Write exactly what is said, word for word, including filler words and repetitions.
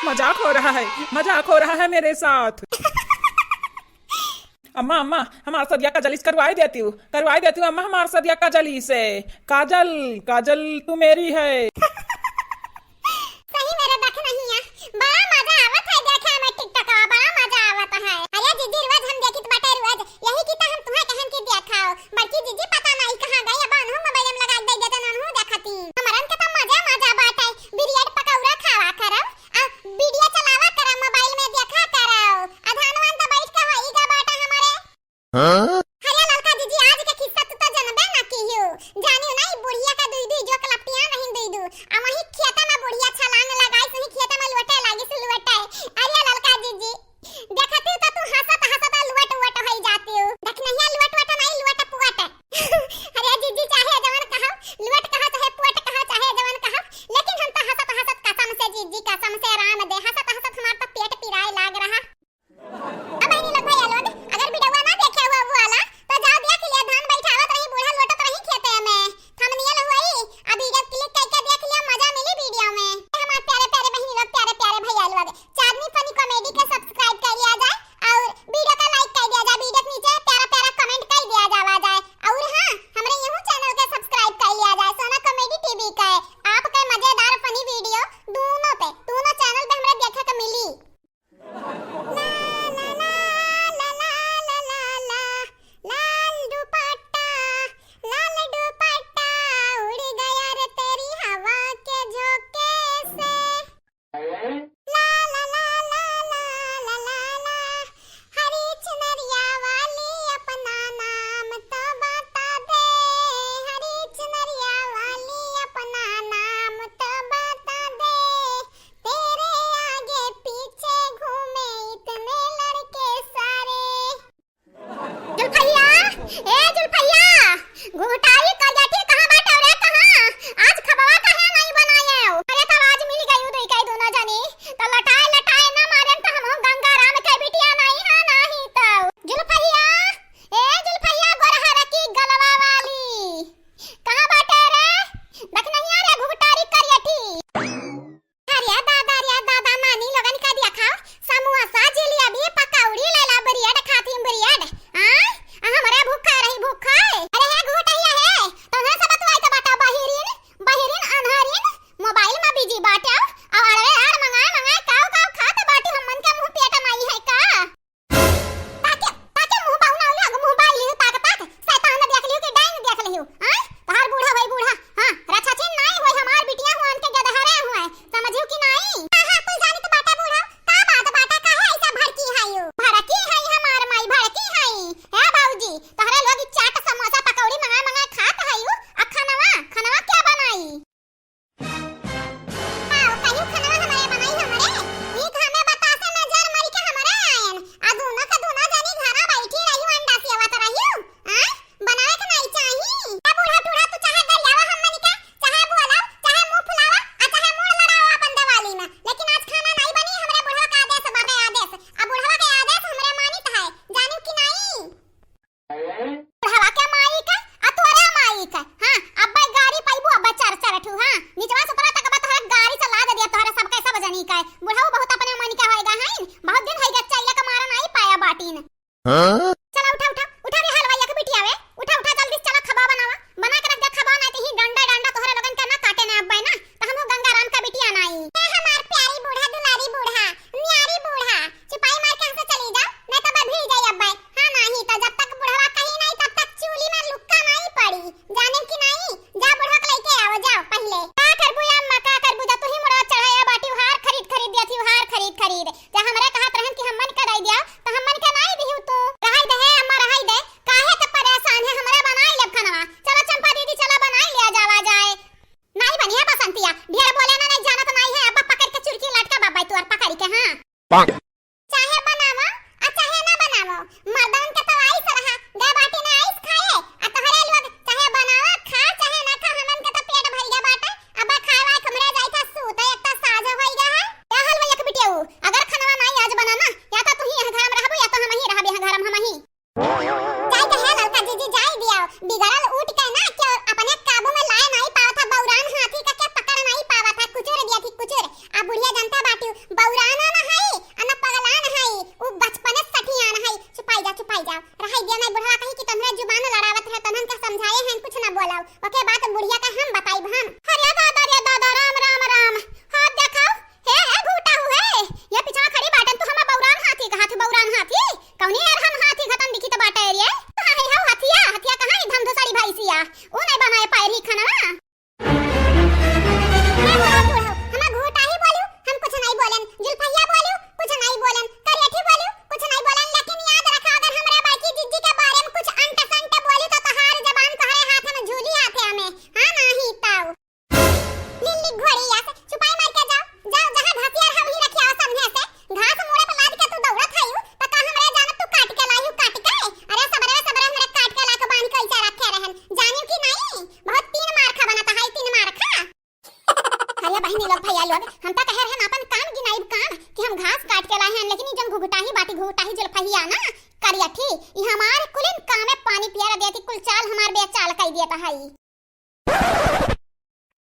मजाक हो रहा है, मजाक हो रहा है मेरे साथ। अम्मा, अम्मा, हमार सदिया काजल से करवाई देतिउ, करवाई देतिउ अम्मा, हमार सदिया काजल से। काजल, काजल तू मेरी है। सही मेरे देख नहीं है, बड़ा मजा आवत है देखे में TikTok, बड़ा मजा आवत है। अरे दीदी, रोज हम देखित बाटे रोज, यही की तो हम तुम्हें कहन की देखाओ। बड़की जीजी पता नहीं कहाँ गई, अब अनहु मोबाइल में लगा दे देते, अनहु देखती। हमरन के तो मजा मजा बाटे, बिरियाड पकौड़ा खावा करब, आ वीडियो चलावा करब, मोबाइल में देखा करब। आ धान वान तो बैठ के होई गा बाटे हमारे। हाँ? अरे ललका जीजी, आज के किस्सा तू तो जनबे ना किहू। जानियो ना, ई बुढ़िया का दुई दुई जो कलपटिया नहीं दुई दू। आ वही खेते में बुढ़िया छलांग लगाई, वही खेते में लुअटे लागी से लुअटे। अरे ललका जीजी, देखती तो तू हंसत हंसत लुअट उअट होई जाती हो। देख नहीं, लुअट उअट नहीं, लुअट पुअट। अरे जीजी, चाहे जवन कहो, लुअट कहो, चाहे पुअट कहो, चाहे जवन कहो, लेकिन हम तो हंसत हंसत कसम से जीजी, कसम से राम दे, हंसत हंसत हमार तो पेट पिराए लाग रहा। अब बहिनी लोग, भैया लोग, अगर वीडियोवा ना देखे हुआ वो वाला, तो जाओ देख लिया, धान बैठावत रही, बूढ़ा लोटत रही खेते में। Thumbnail हुई, अब वीडियो click करके देख लिया, मजा मिली वीडियो में। हमारे प्यारे प्यारे बहिनी लोग, प्यारे प्यारे भैया लोग, चांदनी funny comedy के subscribe कर लिया जाए और वीडियो का like कर दिया जाए, वीडियो के नीचे प्यारा प्यारा comment कर दिया जावा जाए। और हाँ, हमरे यहू channel के subscribe कर लिया जाए, सोना comedy TV का है, आपके मजेदार funny वीडियो दोनों पे, दोनों channel पे हमरे देखे के मिली। ला, ला, ला, लाल दुपट्टा, लाल दुपट्टा उड़ गया रे तेरी हवा के झोंके से। ला, ला, ला, हरी चुनरिया वाली अपना नाम तो बता दे, हरी चुनरिया वाली अपना नाम तो बता दे। तेरे आगे पीछे घूमे इतने लड़के सारे। जुल्फैया, ए जुल्फैया, घुघटारी करियठी कहाँ बाटे रे, कहाँ? आज खबवा काहे नहीं बनाए? अरे तब आज मिल गई उदय के दोनों जनी, तो लटाए लटाए ना मारेन तो हमहू गंगा राम के बिटिया नहीं है, नहीं तो। जुल्फैया, ए जुल्फैया, गोरहर की गलवा वाली, कहाँ बाटे रे? देख नहीं आ रे घुघटारी करियठी। अरे दादा, अरे दादा, नानी लोगन का दिया खाओ, समोसा, जिलेबी, पकौड़ी ले ला, ब्रेड खाती ब्रेड। आय, हमरे भूखा रही भूखा। अरे हे घुघटैया हे, तोहरे सब बतवाई तो बाटा बहिरिन, बहिरिन अन्हरिन, मोबाइल में बिजी बाटे, और अड़वे आड़ मंगाए मंगाए काऊ काऊ खात बाटी, हमन के मुंह पेट नाई है का? ताके, ताके मुंह बाऊ ना उलिया, मुंह बाई लिहू, ताक, ताक, शैतान देख लिहू कि डाइन देख लिहू, हाँ? तोहार बूढ़ा होई बूढ़ा, हाँ, रछाछिन नाई होई, हमार बिटिया हुआन के गदहरे हुए, समझियो कि नाई? हाँ, हाँ, कुल जानित बाटे बूढ़ा, का बात बाटे, काहे ऐसा भड़की हायू? भड़की हाई हमार माई, भड़की हाई। हे बाऊजी, तोहरे लोग ई चाट, समोसा, पकौड़ी मंगा मंगा खात हायू, आ खनवा, खनवा क्या बनाई? आओ, कहियो खनवा हमरे बनाई हमरे। ई घामे बतासे में जर मरी के हमरे आयन। आ दूनो के दूनो जनी घरा बैठी रहियो, अंडा सेवत रहियो। आय, बनावे के नाई चाही। ए बूढ़ा टूढ़ा, तू चाहे गरियावा हमनी के, चाहे बोला, चाहे मुंह फुलावा, आ चाहे मुड़ लड़ावा अपन देवाली में। लेकिन आज खाना नाई बनी, हमरे बुढ़वा का आदेश बाटे आदेश। आ बुढ़वा के आदेश हमरे मानित है, जानिउ कि नाई? बुढ़वा के माई के, आ तोरे माई के। हाँ, अब्बे गारी पाइबू, अब्बे चार चार ठू, हाँ। निचवा सुतरा तक बा तोहरे गारी चला दे दिया, तोहरे सबके सब जनी के। बुढ़ऊ बहुत अपने मन के होएगा, हैं? बहुत दिन होइगा, चैला के मारा नाई पाया बाटीन। हाँ? चला उठा, उठा, उठा रे हलवाइया के बिटिया वे। उठा, उठा, जल्दी से चला, खबा बनावा। बना के रख दे खबा, नाई तो ही डंडा, डंडा तोहरे लोगन के ना काटे ना अब्बे ना। तो हमहू गंगा राम का बिटिया नाई। ए हमार प्यारी बूढ़ा, दुलारी बूढ़ा, न्यारी बूढ़ा, सिपाही मार के हमसे चली जाओ, नहीं तो मैं भिड़ जाई अब्बे। हाँ, नहीं तो जब तक बुढ़वा कहीं नहीं, तब तक चूल्ही में लुक्का नहीं पड़ी, जाने कि नहीं? जा बुढ़वा के लेके आओ, जाओ पहले। का करबू या अम्मा, का करबू? जा तू ही मुड़वा चढ़ाया बाटी, हार खरीद खरीद दिया थी, हार खरीद खरीद। जा हमरे कहत रहन कि हमन के दई दिया, तो हमन के नहीं दिहू तू। रहाई दे हे अम्मा, रहाई दे, काहे के परेशान है, हमरे बनाई लेब खनवा। चलो चंपा दीदी, चलो बनाई लिया जावा जाए। नाई बनी है बसंतिया, ढेर बोले ना, नहीं जानत नाई है, अब पकड़ के चुरकी लटका बाबा तोर पकड़ के, हाँ। पाक। चाहे बनावो, आ चाहे ना बनावो, मर्दन के तो आइस रहा, गए बाटी ना आइस खाए, आ तोहरे लोग चाहे बनावा, खा, चाहे ना खा, हमन के तो पेट भर गया बाटे, अब खाए वाए कमरे जाई था सूत, एक तो साझ होई गया है। या हलवा एक बिटियाऊ, अगर खनवा नाई आज बनाना, या तो तू ही यहाँ घर में रहबू, या तो हम ही रहब यहाँ घर में हम ही। जाई दे हे ललका जीजी, जाई दिया। बिगड़ल ऊँट के ना केहू अपने काबू में लाए नाई पावत है, बौरान हाथी का के पकड़ नाई पावत है, कुचुर दिया थी कुचुर। आ बुढ़िया जनता बाटी, बौरा अरे बहिनी लोग, भैया लोग, हम त कहे रहन आपन कान गिनाइब कान कि हम घास काट के लाए हैं, लेकिन ई जन घुघुटाही बाटी, घुघुटाही जुलफहिया ना करिया थी, ई हमारे कुलिन कामे पानी पिया देती, कुल चाल हमार बेचाल कई देता है।